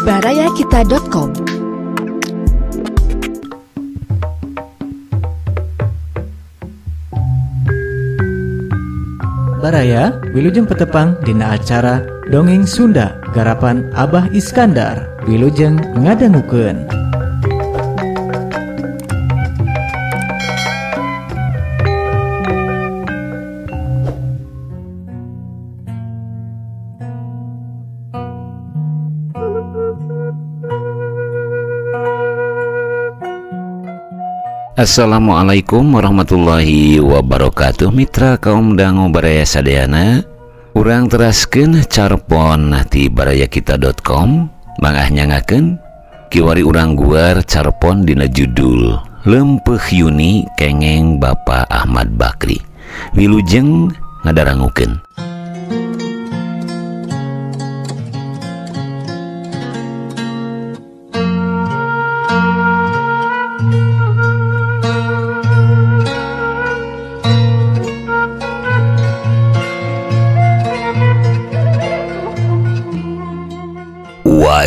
Barayakita.com. Baraya wilujeng petepang dina acara Dongeng Sunda garapan Abah Iskandar wilujeng ngadangukeun. Assalamualaikum warahmatullahi wabarakatuh. Mitra kaum dangu baraya sadayana, urang teraskeun carpon ti barayakita.com. Mangah nyangakeun kiwari urang guar carpon dina judul Lempeuh Yuni Kengeng Bapak Ahmad Bakri. Wilujeng ngadarangukeun.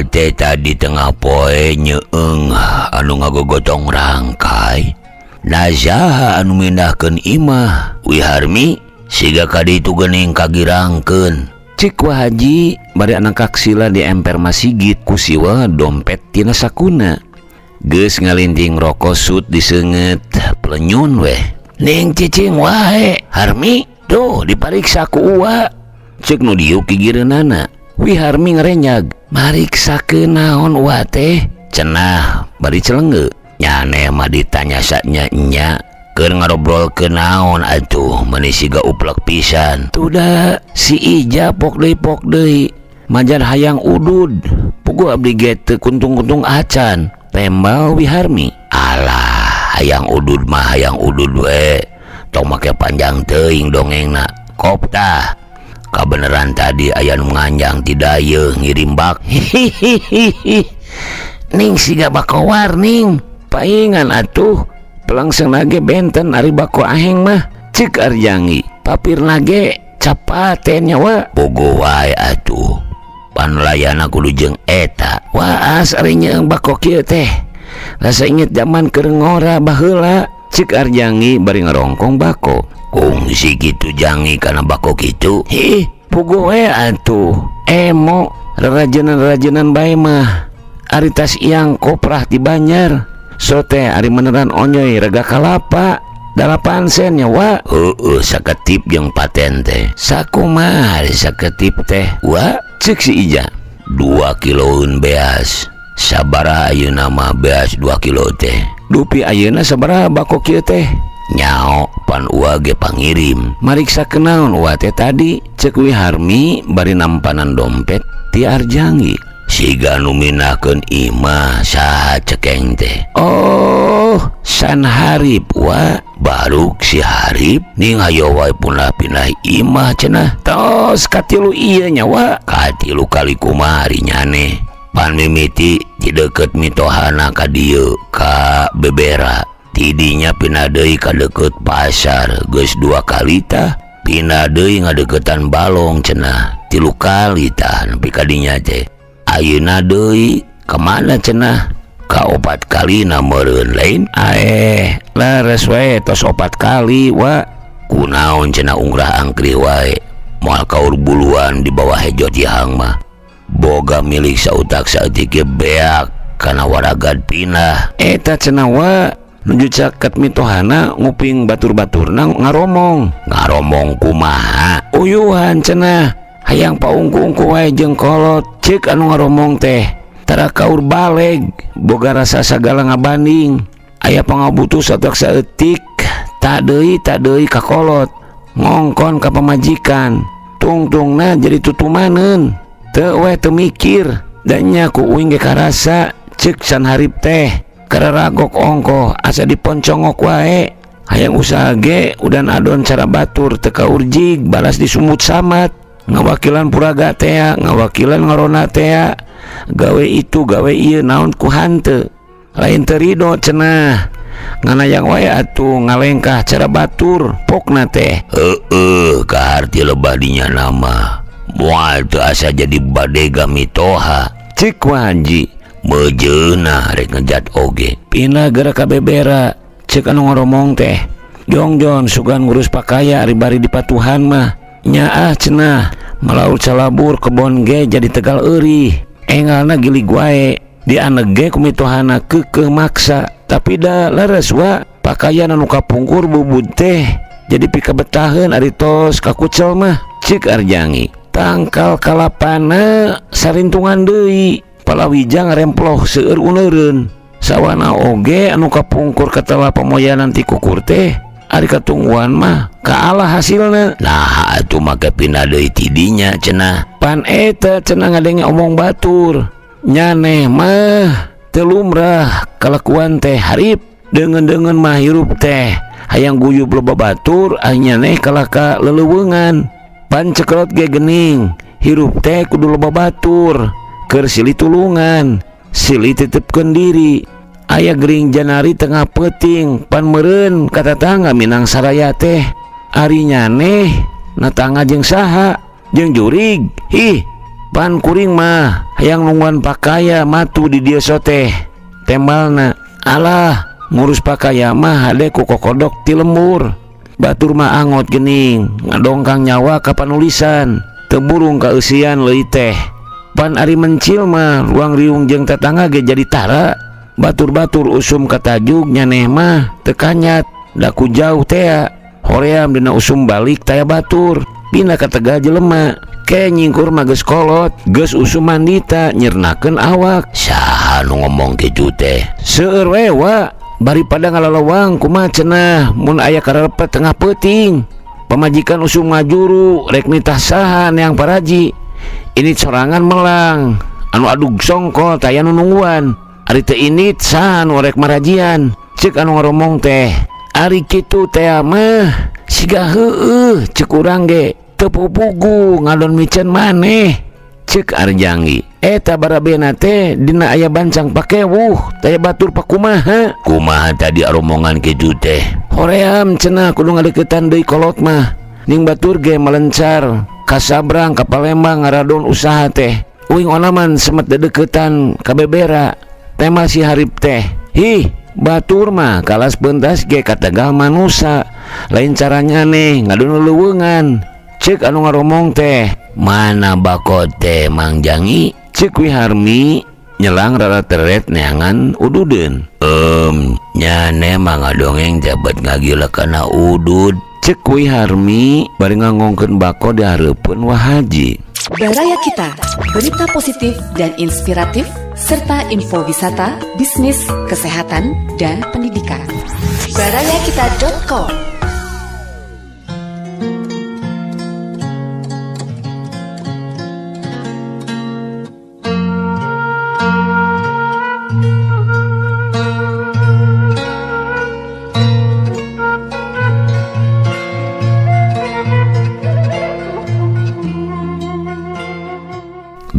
Teh tadi tengah poe nyeeng anu ngagogotong rangkai. Nazaha anu mindahkeun imah Wiharmi siga kaditu geuning kagirangkeun. Cik Wa Haji bari anak kaksila di emper masigit ku siwa dompet tina sakuna. Geus ngalinting rokok sut diseungeut pelenyun weh. Ning cicing wae Harmi tuh dipariksa ku uwa. Cek nu diuk gigireunana. Wiharmi ngerenyag, mariksakeun naon uwa teh? Cenah bari celengge. Nyane mah ditanya saknya nya, keur ngarobrolkeun naon atuh meuni siga uplek pisan. Tuda si Ija pok deui majar hayang udud. Puguh abdi ge teu kuntung-kuntung acan. Tembal Wiharmi. Alah, hayang udud mah hayang udud we. Tong make panjang teuing dongengna. Kop tah. Kabeneran tadi aya nu nganjang ti dayeuh ngirim bak. Hihihihi. Ning siga bako warning. Paingan atuh. Pelangseng nage benten ari bako aheng mah. Cek Arjangi. Papir nage capaten nyawa. Bogo wae atuh. Panlayana kudu jeung eta. Waas ari nyeung bako kieu teh. Rasa inget zaman keur ngora baheula. Cek Arjangi bari ngarongkong bako. Kungsi kitu jangi kana bako kitu. Hih, puguh we atuh. Emo rerajenan-rerajenan bae mah. Ari tas iang koprah ti Banjar. Sote ari meneran onyoy rega kalapa 8 sen nyawa. Heueuh saketip jeung paten teh. Sakumaha ari saketip teh? Wa cek si Ija. 2 kiloeun beas. Sabaraha ayeuna mah beas 2 kilo teh? Dupi ayeuna sabaraha bako kieu teh? Nyao pan uwa ge pangirim. Mariksa kenaon uwa teh tadi? Cek Wiharmi bari nampanan dompet ti Arjangi. Siga nu mindahkeun imah saha cekeng teh? Oh, San Harip wa. Baruk si Harip ning hayo wae punah pindah imah cenah. Tos katilu ieu nya wa. Katilu kali kumaha ari nyane. Pan mimiti ti deukeut mitohana ka dieu ka Bebera. Tidinya pindah deui ka deukeut pasar geus 2 kali tah. Pindah deui ngadeukeutan balong cenah 3 kali tah nepi ka dinya teh. Ayeuna deui ka mana cenah? Ka 4 kalina meureun lain. Aeh, leres we tos 4 kali wa. Kunaon cenah ungrah angkrih wae. Moal kaur buluan di bawah hejo tihang mah. Boga milik sautak saeutik ge beak kana waragad pindah. Eta cenah wa. Nuju caket mitohana nguping batur-baturna ngaromong. Ngaromong kumaha? Uyuhan cenah. Hayang paungku-ungku wae jeung kolot. Cek anu ngaromong teh. Tara kaur baleg, boga rasa sagala ngabanding. Aya pangabutuh satak saeutik, tak deui ka kolot. Ngongkon ka pamajikan. Tungtungna jadi tutumaneun. Teu we teu mikir. Dan nya ku uing ge karasa cek San Harip teh. Kararagok ongkoh asa diponcongok wae. Hayang usaha ge udan adon cara batur teu kaurjig balas disumut samat. Ngawakilan puraga tea, ngawakilan ngorona tea. Gawe itu gawe ieu naon ku hanteu. Lain teu rido cenah. Nganayang wae atuh ngalengkah cara batur pokna teh. Heueuh kaharti lebah dinya nama. Moal teu asa jadi badega mitoha. Cek Wa Haji mejeuna rek ngejat oge pindah geura ka bebera. Cek anu ngoromong teh jongjon sugan ngurus pakaya ari bari dipatuhan mah nyaah cenah malaur calabur kebon ge jadi tegal eurih engalna gilig wae dianeg ge kumitohana keukeuh maksa tapi da leres wa pakaian anu kapungkur bubud teh jadi pikabetaheun ari tos kakucel mah. Cek Arjangi tangkal kalapana sarintungan deui palawija ngaremploh seueur uneureun sawana oge anu kapungkur katala pamoyanan ti kukur teh ari katungguan mah kaala hasilna. Nah atuh make pindah deui ti dinya cenah pan eta cenah ngadenge omong batur nyaneh mah teu lumrah kalakuan teh harip deungeun-deungeun mah hirup teh hayang guyub loba batur nyaneh kalah ka leleuweungan pan cekrot ge gening hirup teh kudu loba batur keur silih tulungan silih titipkeun diri aya gering janari tengah peuting pan meureun ka tatangga Minang saraya teh ari nyaneh natangga jeung saha jeung jurig ih pan kuring mah hayang nungguan pakaya matu di dieu teh tembalna alah ngurus pakaya mah hade ku kokodok ti lembur batur mah angot gening ngadongkang nyawa ka panulisan teu burung kaeusian leuit teh pan ari mencil mah ruang riung jeung tatangga ge jadi tara batur-batur usum katajug nyaneh mah teu kanyat daku jauh tea hoream dina usum balik taya batur pindah ka tegal jelema ke nyingkur mah geus kolot geus usum mandita nyernakeun awak. Saha nu ngomong kitu teh seueur we wa bari pada ngalalawang kumaha cenah mun aya karepet tengah peuting pamajikan usum ngajuru rek nitah saha neang paraji ini sorangan melang anu adug songkol taya nu nungguan ari teu init saha nu rek marajian. Cek anu ngoromong teh ari kitu teh mah siga heueuh cek urang ge teu pupugu ngadon miceun maneh. Cek Arjangi eta barabena teh dina aya bancang pakewuh taya batur pakumaha kumaha tadi aromongan kitu teh hoream cenah kudu ngadeukeutan deui kolot mah ning batur ge melencar ka Sabrang ka Palembang ngaradon usaha teh uing onaman semet dedeukeutan ka bebera tema si harip teh hi batur mah kalas pentas ge ka Tegal manusa lain caranya nih ngadon leuweungan. Cek anu ngaromong teh mana bako teh Mang Jangi. Cek Wiharmi nyelang rara teret neangan ududeun nyane mah ngadongeng jabat ngagila kana udud. Cek Wiharmi bari ngangongkeun bako di hareupeun Wa Haji. Baraya Kita, berita positif dan inspiratif serta info wisata, bisnis, kesehatan, dan pendidikan. Barayakita.com.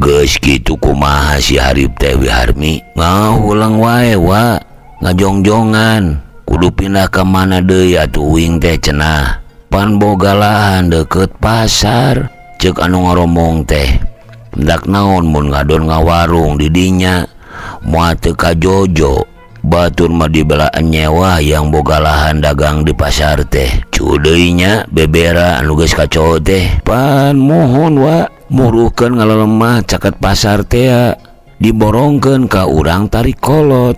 Geus kitu kumaha si harip teh Wiharmi ngahulang wae wa ngajongjongan kudu pindah ka mana deui atuh uing teh cenah pan boga lahan deukeut pasar. Cek anu ngoromong teh hendak naon mun ngadon ngawarung di dinya moal teu kajojo batur mah dibelaan nyewa yang boga lahan dagang di pasar teh cudeui nya bebera anu geus kaco teh pan mohon wa muruhkeun ngalelemah caket pasar teh diborongkeun ka urang tarik kolot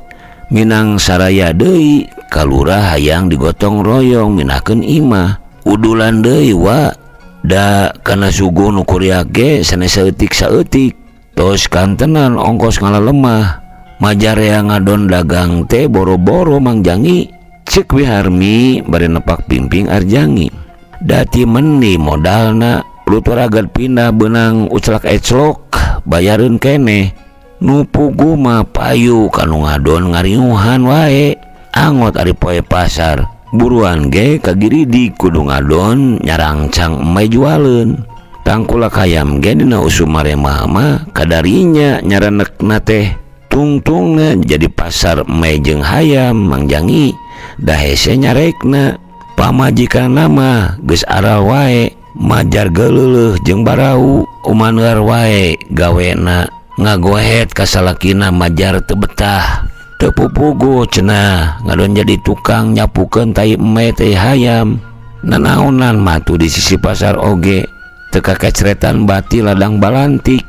Minang saraya deui kalurah hayang digotong royong minahkeun imah udulan deui wa da kana suguh nu kuriak ge sanes saeutik saeutik tos kantenan ongkos ngalelemah majarea ngadon dagang teh boro-boro Mangjangi. Cek Wiharmi bari nepak pimping Arjangi dati meni modalna luturagat pindah benang uclak eclok bayareun keneh nu pugu mah payu kanu ngadon ngariuhan wae angot ari poe pasar buruan ge kagiridi kudu ngadon nyarangcang emai jualeun tangkulak hayam ge dina usum marema mah kadarinya nyaranekna teh tungtungna jadi pasar emai jeung hayam Mangjangi da hese nyarekna pamajikanna mah geus aral wae majar geuleuh jeung barau umanear wae gawena Ngagohet ka salakina majar teu betah. Teu pupugu cenah ngadon jadi tukang nyapukeun tai eme tai hayam. Nanaonan matu di sisi pasar oge teu kakecretan bati ladang balantik.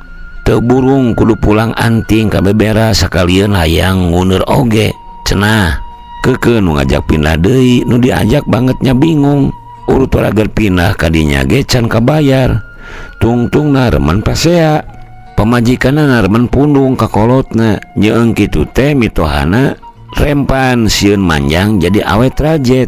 Teu burung kudu pulang anting ka bebera sakalieun hayang nguneur oge cenah. Keukeuh nu ngajak pindah deui nu diajak bangetnya bingung. Urut rager pindah kadinya ge can kabayar. Tungtungna remen pasea. Pamajikanna remen pundung ka kolotna. Nyeung kitu teh mitohana rempan sieun manjang jadi awet rajet.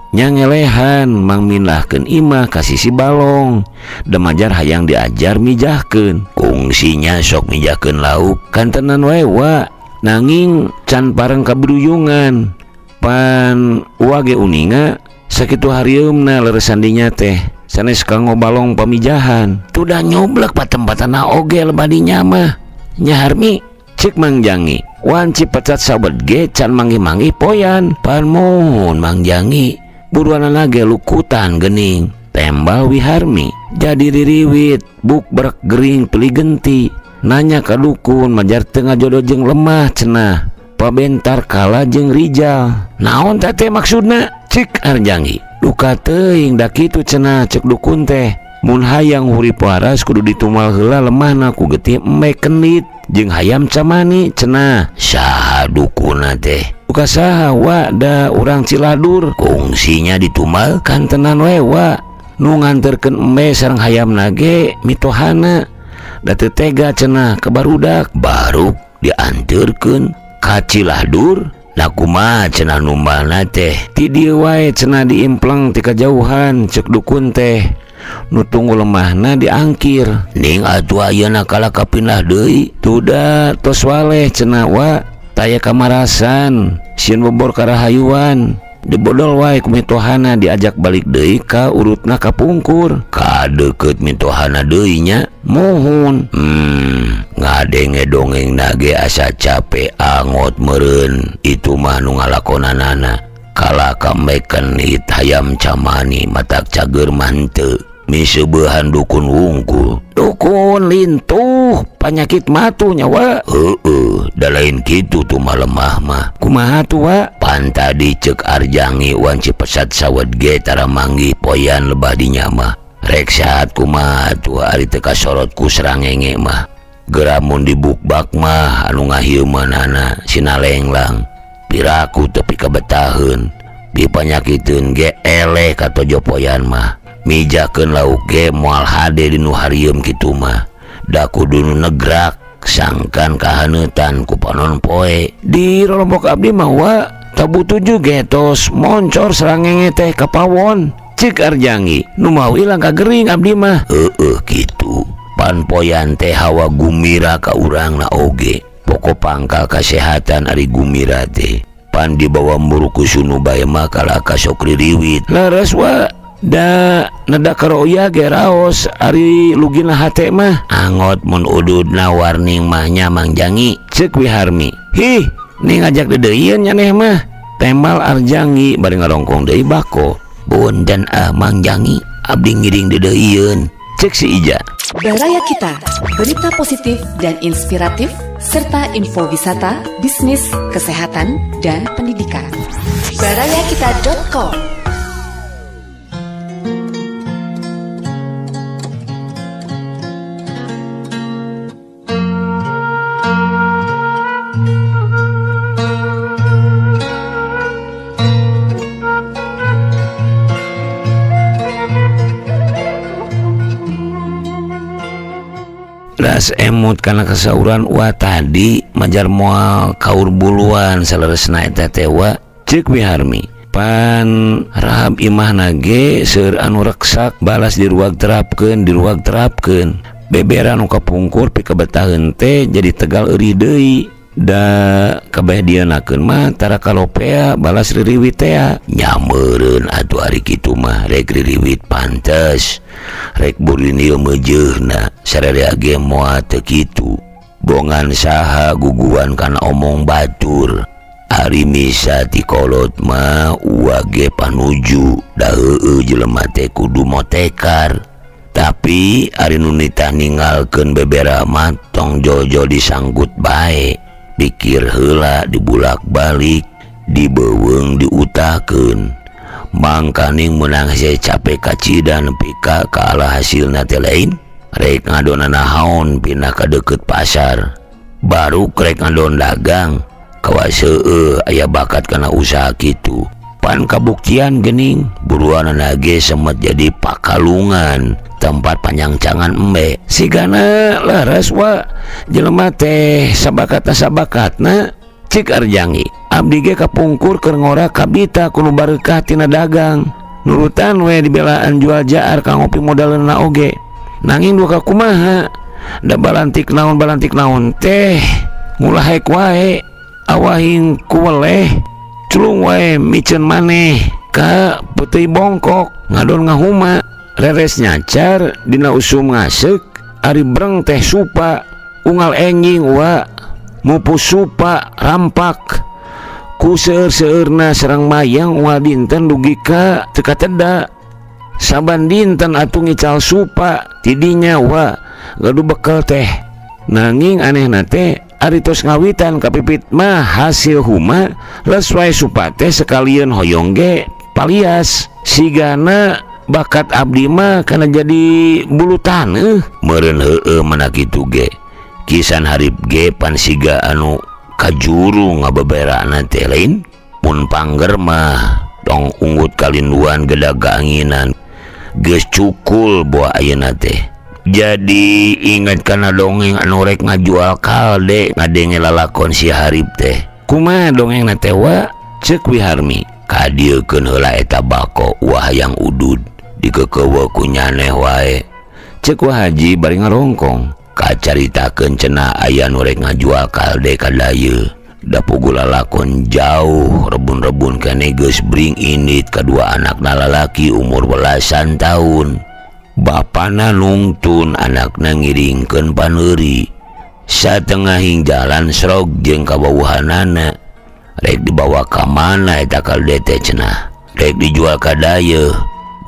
Nyangelehan mangmindahkeun imah ka sisi balong. Demajar hayang diajar mijahkeun. Kungsinya sok mijahkeun lauk kantenan wae wa. Nanging can pareng kabiduyungan. Pan uwa ge uninga sakitu harieumna leresan dinya teh. Sanes kanggo balong pamijahan. Tudah nyoblek patempatana oge lebah dinya mah. Nyaharmi cek Mang Jangi. Wanci pecat sabet ge can manggih-manggih poyan. Pan muhun Mang Jangi. Buruanana ge lukutan geuning. Tembal Wiharmi. Jadi ririwit buk berek gering peli genti. Nanya ka dukun majar teu ngajodoh jeung lemah cenah. Pabentar kala jeung Rijal. Naon teh teh maksudna? Cek Arjangi. Duka teuing da kitu cenah cek dukun teh. Mun hayang hurip waras kudu ditumal heula lemahna ku getih eme kendit jeung hayam camani cenah. Saha dukunna teh? Duka saha wa da urang Ciladur. Kungsinya ditumal kantenan we wa. Nu nganterkeun eme sareng hayamna ge mitohana. Da teu tega cenah ka barudak. Baruk dianterkeun ka Ciladur. Lah kumaha cenah numbalna teh? Ti dieu wae cenah diimpleng ti kajauhan cek dukun teh. Nu tunggu lemahna diangkir. Ning atuh ayeuna kalah kapindah deui. Tuda tos waleh cenah wa. Taya kamarasan sieun bobor karahayuan. Dibodol wae ku mitohana diajak balik deui ka urutna kapungkur. Ka deukeut mitohana deui nya muhun. Ngadenge dongeng nage asa capek angot meureun. Itu mah nu ngalakonanana. Kala kameken it hayam camani matak cager mah henteu. Miseubehan dukun wungkul. Dukun lintuh panyakit matu nyawa. Heueuh, da lain kitu tuh mah lemah mah. Kumaha tuh wa? Pan tadi cek Arjangi wanci pesat sawet ge tara manggih poyan lebah dinya mah. Rek saat kumaha tuh ari teu kasorot ku serangenge mah. Geramun dibukbak mah anu ngahieumanana sinalenglang. Piraku tepi kabetaheun. Dipanyakiteun ge eleh katojo poyan mah. Mijakeun lauk ge moal hade di nu harieum kitu mah. Da kudu nu negrak sangkan kahaneutan ku panon poe. Di rolombok abdi mah wa tabu tujuh ge tos moncor serangenge teh ka pawon. Cek Arjangi nu mau ilang ka gering abdi mah. Heueuh kitu. Pan poyan teh hawa gumira ka urangna oge. Pokok pangkal kasehatan ari gumira teh. Pan dibawa muru ku sunu bae mah kalah ka sok ririwit. Leres wa. Da neda karoya ge raos ari lugina hate mah. Angot mun ududna warning mah nya Mang Jangi. Cek Wiharmi. Hih, nih ngajak dedeuieun nyaneh mah. Tembal Arjangi bari ngarongkong deui bako. Punten ah Mang Jangi, abdi ngiring dedeuieun. Cek si Ija. Baraya Kita, berita positif dan inspiratif serta info wisata, bisnis, kesehatan, dan pendidikan. Barayakita.com. Ras emut karena kesauran wa tadi majar moal kaur buluan saleresna eta teh wa. Cek Wiharmi. Pan rahab imah nage seueur anu reksak balas diruag terapkeun diruag terapkeun. Beberan nu kapungkur pikabetaheun teh jadi tegal eurih deui. Da kabeh dieunakeun mah tara kalopea balas ririwit tea. Nyameureun atuh ari kitu mah rek ririwit pantes. Rek burinil meujeuhna sararea ge moal teu kitu. Bongan saha guguan kana omong batur. Ari misa ti kolot mah uwa ge panuju. Da heueuh jelema teh kudu motekar. Tapi ari nu nitah ninggalkeun bebera mah tong jojo disanggut bae. Pikir heula dibulak-balik, dibeuweung diutahkeun. Mangkaning meunang hese capek kacida nepi ka kalah hasilna teh lain. Rek ngadon naon pindah ka deukeut pasar. Baru rek ngadon dagang, kawas heueuh aya bakat kana usaha kitu. Pan kabuktian geuning buruanana ge semet jadi pakalungan tempat panyangcangan embe. Sigana leres wa jelema teh sabakatna sabakatna cik Arjangi. Abdi ge kapungkur keur ngora kabita kudu bareukah tina dagang. Nurutan we dibelaan jual jaar ka ngopi modalna oge. Nanging duka kumaha da balantik naon teh ngulah hek wae awahing kuweleh culung wae miceun maneh ka peuteui bongkok ngadon ngahuma reres nyacar dina usum ngaseuk ari breng teh supa unggal enjing wa mupu supa rampak ku seueur-seueurna sareng mayang unggal dinten dugi ka teu kateda saban dinten atuh ngical supa tidinya wa gaduh bekel teh. Nanging anehna teh ari tos ngawitan kapipit mah hasil huma leus wae supa teh sekalian hoyong ge palias sigana bakat abdi mah kana jadi bulu taneuh meureun heueuh mana kitu ge kisan harip ge pan siga anu kajuru ngabeberana teh lain mun pangger mah tong unggut kalinduan gedag kaanginan geus cukul buah ayeuna teh. Jadi ingat kana dongeng anu rek ngajual kalde ngadenge lalakon si Harip teh. Kumaha dongengna teh wa? Ceuk Wiharmi. Kadieukeun heula eta bako wah yang udud dikeukeuweuk ku nyaneh wae. Ceuk Wa Haji bari ngarongkong. Kacaritakeun cenah aya nu rek ngajual kalde ka dayeuh. Da puguh lalakon jauh rebun-rebun keneh geus bring indit kadua anakna lalaki umur belasan tahun. Bapana nungtun anakna ngiringkeun paneuri. Satengahing jalan srog jeung kabawuhanana. Rek dibawa ka mana eta kalde teh cenah? Rek dijual ka dayeuh.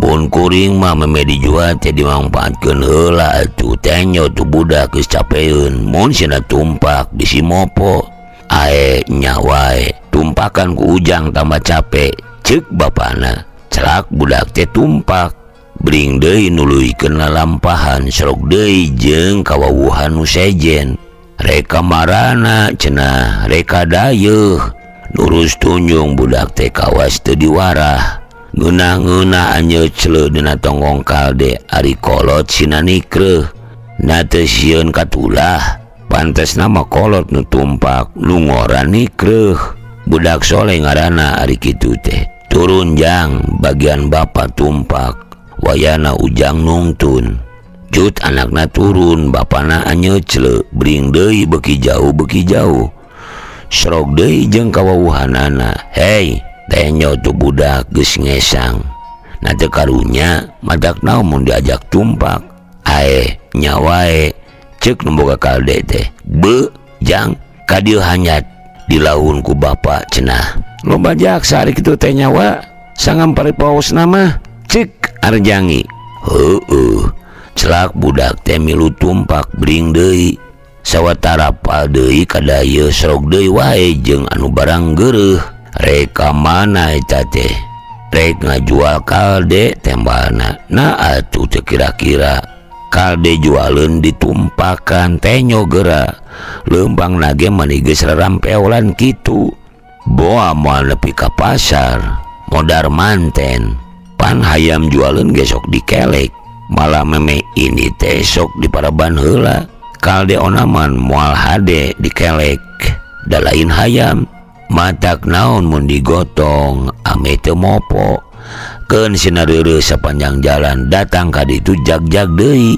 Mun kuring mah meme dijual teh dimangpaatkeun heula atuh tenyo tu budak geus capeun. Mun sina tumpak bisi mopo. Ae nya wae tumpakan ku ujang tambah capek. Ceuk bapana. Celak budak teh tumpak. Bring deui nuluykeun lalampahan srog deui jeung kawawuhan nu sejen. Reka marana cenah reka dayeuh. Nurus tunjung budak teh kawas teu diwarah. Ngeunah-ngeunah anjeut cleu dina tonggong kalde ari kolot sina nikreuh. Na teu sieun katulah pantesna mah kolot nu tumpak nu ngora nikreuh. Budak soleh ngaranna ari kitu teh. Turun jang bagian bapa tumpak. Wayana ujang nungtun. Jut anakna turun bapana anyeut cleu bring deui beuki jauh beuki jauh. Srog deui jeung kawawuhanana. Hei, tenyo tu budak geus ngesang. Na teu karunya matak naon mun diajak tumpak. Ae nya wae ceuk nu boga kalde teh. Beu jang ka dieu hanyat dilaun ku bapa cenah. Loba jaksa ari kitu teh nyawa sangampari paosna mah. Cek Arjangi. Heueuh. Celak budak teh milu tumpak bring deui. Sawatara pal deui ka dayeuh srog deui wae jeung anu barang geureuh. Rek ka mana eta teh? Rek ngajual kalde tembalna. Na atuh teu kira-kira. Kalde jualeun ditumpakan tenyo geura. Leumpang nage mani geus rarampeolan kitu. Boa moal nepi ka pasar. Modar manten. Pan hayam jualeun ge sok dikelek. Malah meme ini teh sok diparaban heula. Kalde onaman moal hade dikelek. Da lain hayam. Matak naon mun digotong ame teu mopo. Keun sina reureuh sapanjang jalan datang ka ditu jag-jag deui.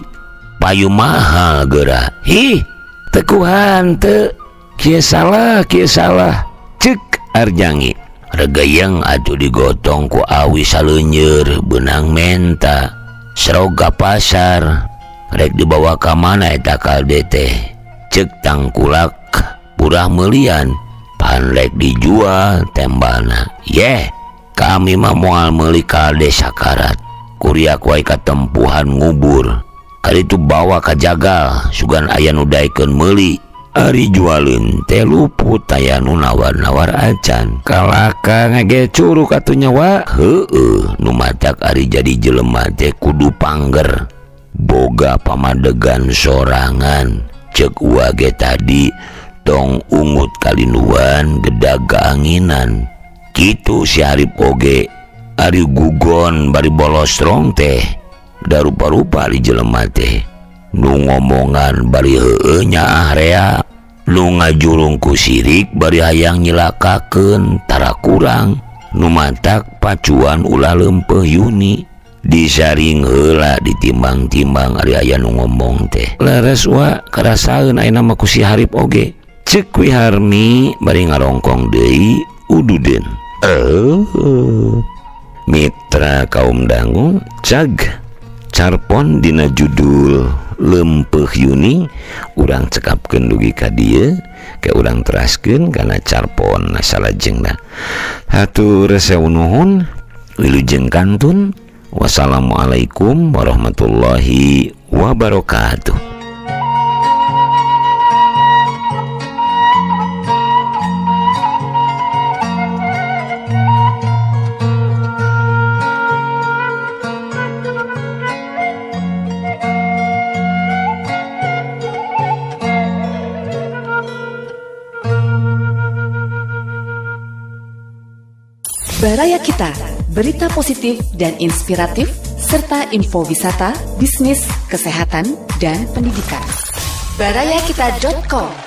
Payu mahal geura. Hih, tekuhan teu. Kieu salah, kieu salah. Ceuk Arjangi. Regayang atuh digotong ku awi saleuneur beunang menta. Srog ka pasar. Rek dibawa ka mana eta kalde teh? Ceuk tangkulak purah meulian. Pan rek dijual tembalna. Yeh, kami mah moal meuli kalde sakarat. Kuriak wae katempuhan ngubur. Kali itu bawa ka jagal sugan aya nu daekeun meuli. Ari jualeun teh luput aya nu nawar-nawar acan. Kalaka ngage curug atuh nya wa. Heueuh, nu matak ari jadi jelema teh kudu pangger. Boga pamadegan sorangan. Cek uwa ge tadi tong ungut kalinuan gedag keanginan. Kitu si Harip oge. Ari gugon bari bolostrong teh da rupa-rupa di jelema teh. Nu ngomongan bari heueuh nyaah rea, nu ngajurung ku sirik bari hayang nyilakakeun tara kurang. Nu matak pacuan ulah leumpeuh Yuni. Disaring heula ditimbang-timbang ari aya nu ngomong teh. Leres wa karasaeun ayeuna mah ku si Harip oge. Ceuk Wiharmi bari ngarongkong deui ududeun. Mitra kaum dangu cag carpon dina judul Leumpeuh Yuni urang cekapkeun dugi ka dieu ke urang teraskeun kana carpon salajengna. Hatur sewu nuhun, wilujeng kantun. Wassalamualaikum warahmatullahi wabarakatuh. Baraya Kita, berita positif dan inspiratif, serta info wisata, bisnis, kesehatan, dan pendidikan. Barayakita.com.